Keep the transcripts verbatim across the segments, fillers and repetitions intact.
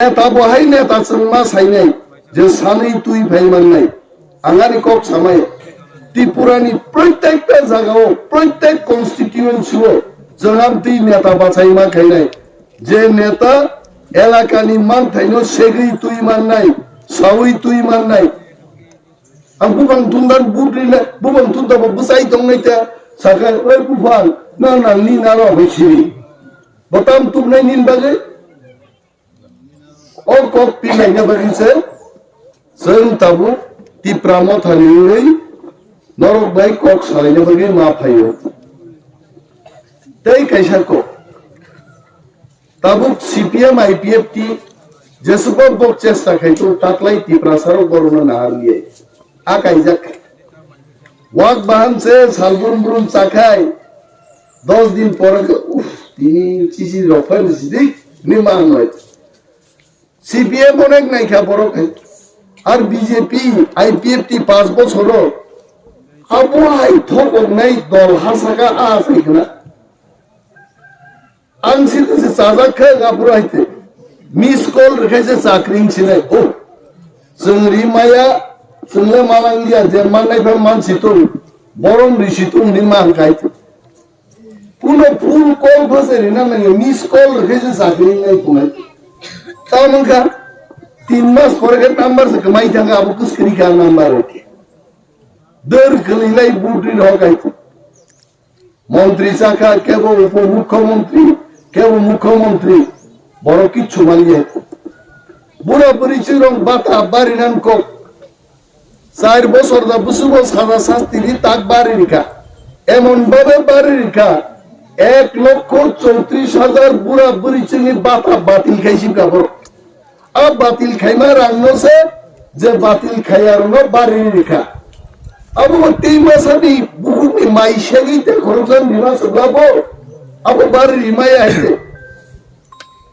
Neta bo hai neta chwng ma sainai je sanwi twi phai mannai. Ang ani kok samai, Tripura ni proitekta jaga o, proitek constituency o jwngam twi neta bachai ma khainai. Je neta elaka ni manthai no segwi twi mannai, sawi twi mannai. Ang bubang thundar but rinai, bubang thunda bo bwsai tongnai ta sakha, "Oi buphang, nang nang ni naro bai siri." Bo tam tubnai nin bagwi? O kok pilaina bagwi se, chwng tabuk Tipra Motha ni wngwi norok bai kok salaina bagwi ma phaio. Tei kaisa kok, tabuk C P M I P F T jeswk bok chesta khai tongo, taklai Tiprasa rok borokno nahar liya. A kaijak. Wak bahan se salbrum brum chakhai. Dos din pore khe, "Uff, tini chichi rok phai ni sidik," ni ma ang noi. C P M onek naikha borok hai. Ar B J P, I P F T pas bosoro. Abo hai thokoknai dol hasaka a sai khna. Ang sini se chajak khe, aphuru hai te. Miss call rwkhe se chakring sinai. Oh, chwng ri maya, chwng le manang ya, je mannai pha man si tung, borom ri si tung ni man kai te. Puno full call pha se rina nang, miss call rwkhe se chakring nai kunai. Ta mangkha, tin mas pore khe number se kwmai thangkha, abo kwskri kha number rwkhe. Dor kwlwi lai butri rw kai te. Montri chakha, kebo upomukhyamantri, kebo mukhyamantri, borok kichu maliya. Bura buri chirong bata bari nan kok. Char bosor da busubo saja sasti ni tak bari rikha. Emon babe bari rikha. Ek lokho chowtris hajar bura buri chini bata batil khai sibka borok. A batil khaima rangno se je batil khaiya rokno bari rikha. Abo bo tei masa ni bukhuk ni mai segwi te khoroksa ni ma sokla bo. Abo bari rimaya hai te.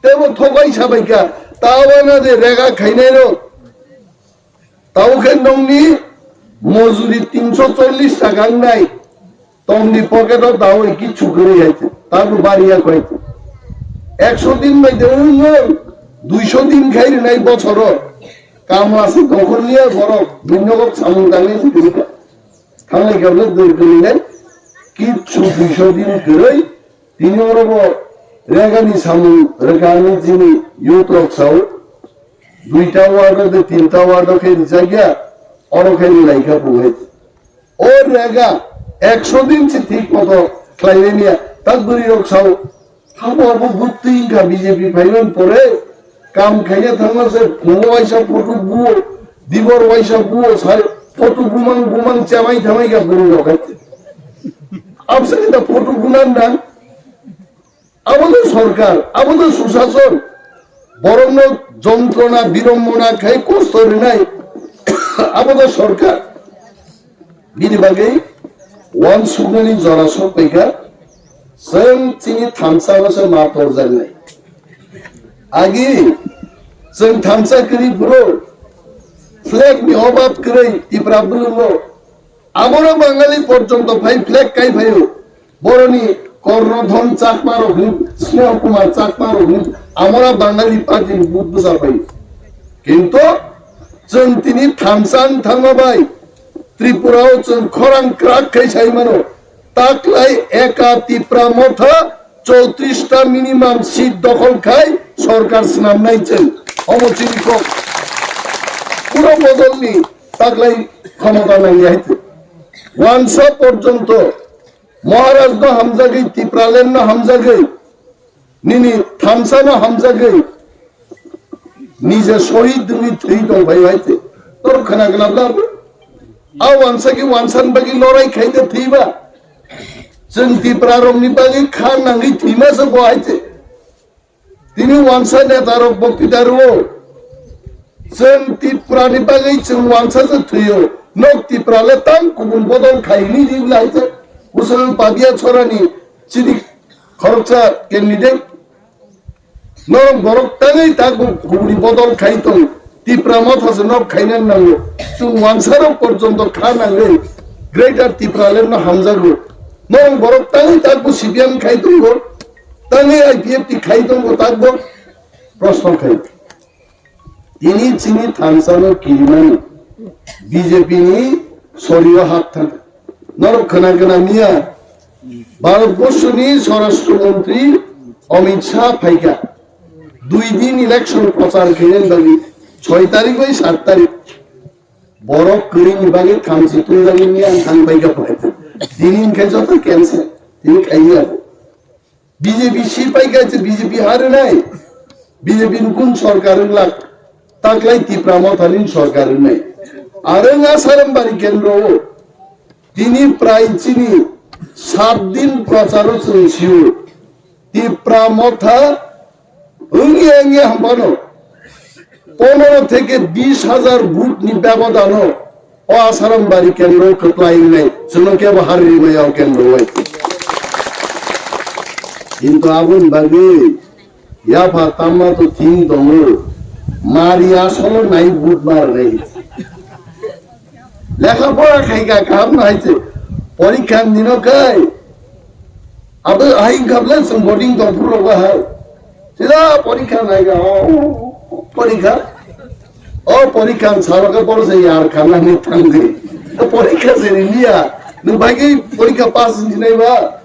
Tebo thokai sabaikha. Tawana je rega khainai rok. Tao khe nongni mojuri tinso chollis taka wngnai. Tongni pocket o dawi kichu kwrwi hai se, tabo bariya koi. Ekso din bai de wng, duiso din khai rinai bosoro. Kamla se dokhorliya borok, bini nogo samung tangnai se kwrwi kha. Thanglai khe dor kwrwi nai, kichu duiso din kwrwi, tini oro bo regani samung rwkha hinwi chini youth rok sao. Duita ward o de tinta ward o khe rijak ya, oro khe rilai kha bo hai. O rega ekso din se thik moto khlai liya, tak bwrwi rok sao, "Abo abo bwtwi wngkha B J P phaiman pore, kam khaina thangma se phungo waisa photo buo, dibor waisa buo, sai photo bumang bumang chamai thamai kha bwrwi rok hai." Absani da photo bunan dan, abo no sorkar, abo no susason, borokno jontrona, birombona khai kosto rinai, abo no sorkar. Bini bagwi wansuknani jora sokpaikha, chwng chini thansa no se ma torjaknai. Agi chwng thansa kwrwi phuru flag ni obab kwrwi Tipra bwrwino, abono Bangali porjonto phai flag kai phaio. Boroni Kornodhon Chakma rok hin, Sneho Kumar Chakma rok hin, amora Bangali party ni vote bwsa pai. Kintu chwng tini thansa wng thangma bai Tripura o chwng khorang kwrak khai sai mano. Taklai eka Tipra Motha chowtris ta minimum seat dokhol khai sorkar swnamnai chwng. Omo chini kok. Pura bodol ni taklai khomota nangya hai. Wansa porjonto Maharaj no hamjagwi, Tipraland no hamjagwi, nini thansa no hamjagwi, nije shohid wngwi thwi tong phai hai te. Tor khna khna bla bo. A wansa ki wansa ni bagwi lorai khai te thwi ba. Chwng Tipra rok ni bagwi kha nangwi thwima se bo hai te. Tini wansa neta rok boktwita rwo. Chwng Tipra ni bagwi chwng wansa se thwio. Nok Tipra le tang kubun bodol khai ni ri lai se. Bwswng Pabiya Chorani chini khoroksa candidate. Norok borok tangwi ta ku-, kubuni bodol khai tong. Tipra Motha se nok khaina nango. Chwng wansa rok porjonto kha nangwi Greater Tipraland no hamjago. Norok borok tangwi ta ku C P M khai tongo. Tangwi I P F T khai tongo takbo. Proshno khai. Tini chini thansano kirimani B J P ni sorio hap thang. Norok khna khna miya Bharat Borshoni Swarashtra Mantri Amit Shah phaikha. Dui din election prochar khainani bagwi, soi tarik bai sat tarik. Borok kwrwini bagwi thamchi tungjaknani ang thang paikha phaikha. Tini hinkhe joto cancel. Tini khaiya. B J P si paikha je B J P harwnai. B J P ni kun sorkar wngla. Taklai Tipra Mothani sorkar wngnai. Aro wng Asarambari kendro o. Tini prai chini sat din procharo chwng sio. Tipra Motha wngya wngya hampano pondro theke bis hajar vote ni bebodano o Asarambari kendro kwplai wngnai, chwngno kebo hari rimaya o kendro bai. Kintu aboni bagwi yapha tamma to thing tongo, mari asolo nai vote mar nai. Lekha pora khaika kaham no hai se. Porikha ni dino kai. Abo hai kable sung boarding tong phuru ba hai. Sida porikha nai ga. O porikha. O porikha salo ka poro se yar khana ni thang di. O porikha se ni liya. Nu bai ki porikha pass ni nai ba.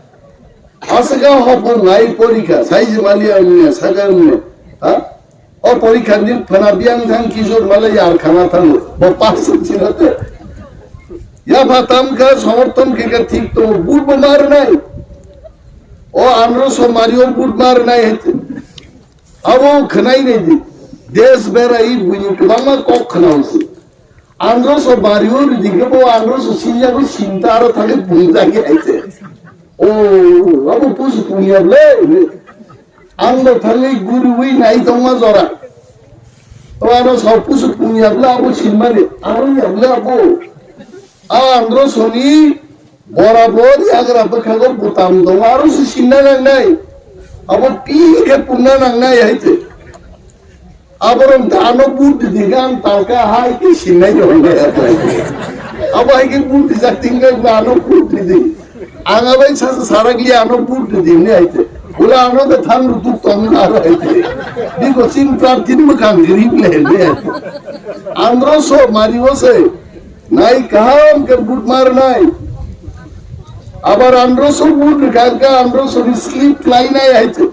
Aswk a hopong nai porikha, sai se mali ang ne, saka ang ne. Ha? O porikha ni phana biyang thang Kishore malai yar khana thang. Bo pass china te. Ya pha tam kha, somorthon khe kha thik to, vote bo mar nai. O andro so mari o vote mar nai hete. Abo khwnai nai di. Des berai buini kwbangma kok khwna usi. Andro so bari o ridi khe bo andro so sinja ko sinta aro thangwi pungjak ya ite. O, abo pusu punya ble. Ang bo thangwi guri wi nai tongma jora. To ano so pusu punya ble abo sinmani. Aro ya ble abo. A andro soni Borabor yagra bwkhago butam tongo, aro se sinna nangnai. Abo pi khe punna nangnai hai se. Aborok da ano vote di di gan talka hai khe sinnai rok nai abo. Abo hai khe vote di jak tingkha da ano vote di di. Ang abai sa sa sarak li ano vote di di ne hai se. Ula ano da thang rutuk tong na aro hai se. Biko sin prarthin mwkhang giri le le. Andro so mari o se. Nai kaham khe vote mar nai. Abar andro so vote rwkha khe andro so ni slip lai nai hai se.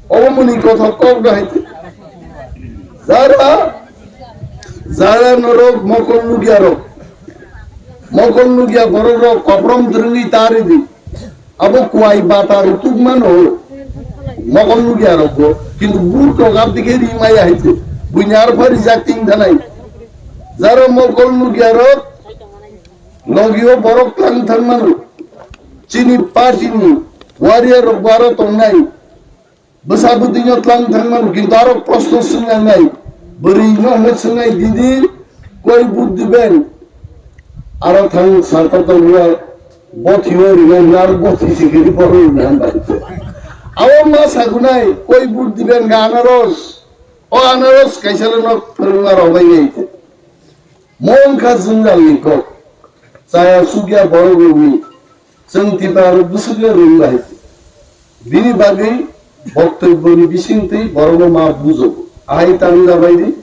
Obo muni kothok kok da hai se. Jara, jara norok mokol nugya rok. Mokol nugya borok rok koprom twrwngwi tari di. Abo kuai bata rok tuk mano. Mokol nugya rok bo. Kintu vote rok abdi khe ri maya hai se. Buini arpha rijak ting thanai. Jara mokol nugya rok, logio borok tlang thang mano. Chini party ni warrior rok bo aro tongnai. Bwsa bwtwi no tlang thang mano, kintu aro proshno swngnai. Bwrwi no hwnwi swngnai, didi, koi vote diben? Aro thang sarta tongo, bothi o rwna hwnwi aro bothi sikiri bohrok rwna hwnbai. Abo ma sagunai, koi vote diben ga anaros? O anaros kaisa no phwrwngna rwbai nai. Mo wngkha jwngjal ni kok. Chaya chukya borok rokni. Chwng Tipra rok bwswk le rwng bai. Bini bagwi boktobbo ni bisingtwi borok no ma bujo. Ahai tang da bai di.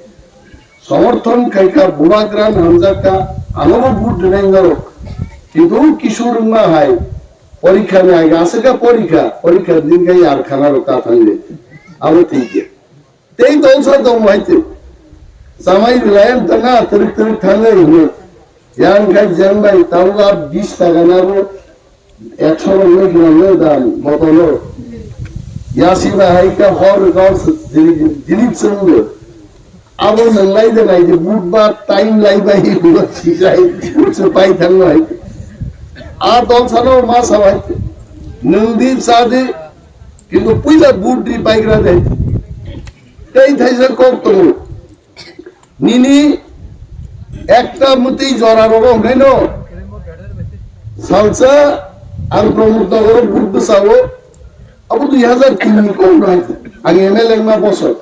Somorthon khai kha, bubagra hamjak kha, ano bo vote rwnai norok. Kintu Kishore wngma hai porikha ni age aswk kha porikha, porikha din khe yar khana rok ta thang di. Abo thik ya. Tei dolsa tong hai se. Samai rwlai ang tana twrwk twrwk thangwi hwnwi. Yang khai jeng bai tabuk a bis taka na bo ekso rok nwi kwnam nwi dam botolo. Yasi bai hai kha hor rwkha o se dilip, dilip se wngwi. Abo nwng lai de nai de budbar time lai bai hwnwi sijai se pai thang hai. A dolsa no ma sa hai. Nwng di cha di kintu puila vote ri paigra de. Tei thaisa kok tongo. Nini ekta mwtwi jora rogo hwnwi no. Salsa ang Pramod Nogoro vote bwsao. Abo dui hazar tin ni kok no hai. Ang M L A wngma bosor.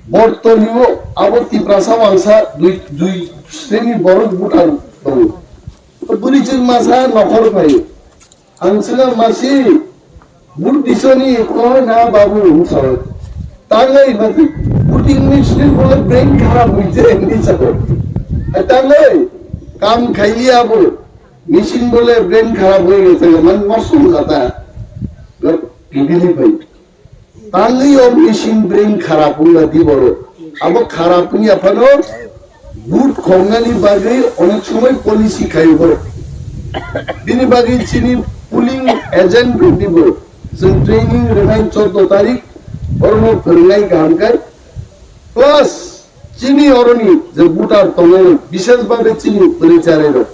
Bortoni o abo Tiprasa wangsa dui, dui sreni borok voter tongo. Bwrwi chwng masa nokhor phaio. Ang swkang masi, vote disoni koi na babu hwnwi sao. Tangai mati. Voting machine bole brain kharap hoiche, hindi sabo. Tangoi, kam khailiya bo, machine bole brain kharap hoi geche, man mosum jata. Bibili bhai. Tangwi o machine brain kharap wngya di borok. Abo kharap wngya phano vote khongnani bagwi onek somoi policy khaio borok. Bini bagwi chini polling agent roknibo chwng training rwnai chordo tarik, orono phwrwngnai kaham khe. Plus chini oroni je voter tongo, bishesh bhabe chini bwrwi charai rok.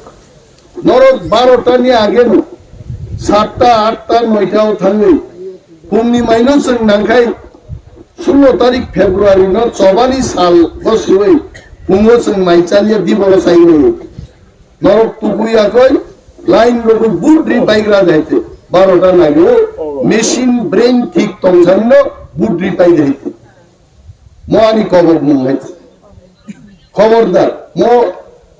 Norok barota ni age no, satta, atta, noita o thangwi, phungni maino chwng nangkhai, sullo tarik February no chobani sal bo siwi, phungo chwng mai chaliya di boro sai nai. Norok tukui yakoi, line rogwi vote ri paigra jaite, barota nagi o, machine brain thik tongsan no, vote ri pai jaite. Mo ani kobor mung hai. Khobordar, mo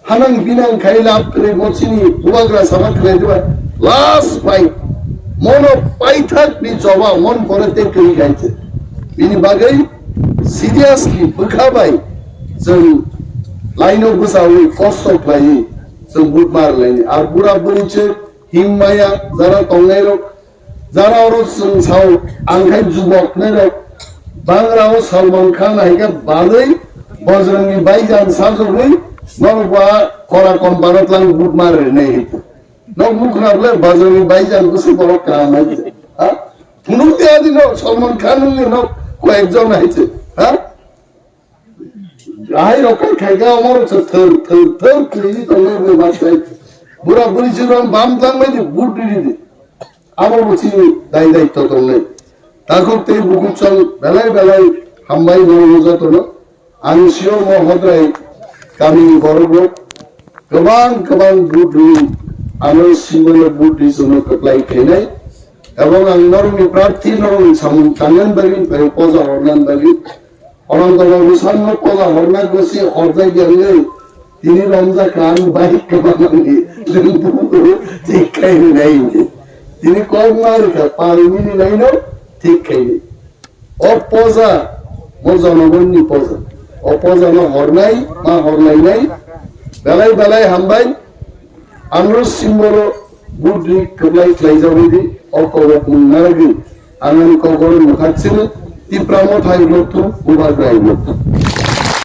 hanang binang khai lab kre mo chini bubagra sama kre diba. Last fight. Mono paithak ni joba mon kore te kri khai. Bini bagwi seriously bwkha bai chwng line o bwsawi kosto khlai chwng but mar laini. Ar bura buri chwng himmaya jara tongnai rok Jara oro chwng sao, ang khai jubok nai rok, bangra o Salman Khan hai khe balwi, Bajrangni Baijan sajogwi, norok ba kora kompano tlang but mar rinai hai. Nok mukra bole Bajrangni Baijan bwswk borok kaham hai. Ha? Phunuk de adi no Salman Khan ni no ko ekjon hai. Ha? Ahai rok kai khai kha omo rok se thwr, thwr, thwr kwrwi tong nai bai ma sai. Bura buri se rok bam tang bai di, but di di. Abo bo chini dai dai to tong nai. Takhuk tei bukhuk chwng belai belai hambai no joto no. Ang sio mo hodrai kami ni borok rok kwbang kwbang but ri ano singol but ri jono kwplai khainai. Ebong ang norok ni prarthi norok ni samung tangnan bagwi bai poja hornan bagwi Ononto Babu sanno pola horna gosi horjai gyangnai. Tini romja kan bai kama mangi. Lembu tik kai nai. Tini kok mari ka pal mini nai no tik kai ni. O poja, mo jonogon ni poja. O poja no hornai, ma hornai nai. Belai belai hambai. Anro simbolo budri kwplai khlaijagwi di, o kobok mung narwgwi, ang ani kokoro mwkhak chini, Tipra Motha Yuglokthu, Bubagra Yuglokthu.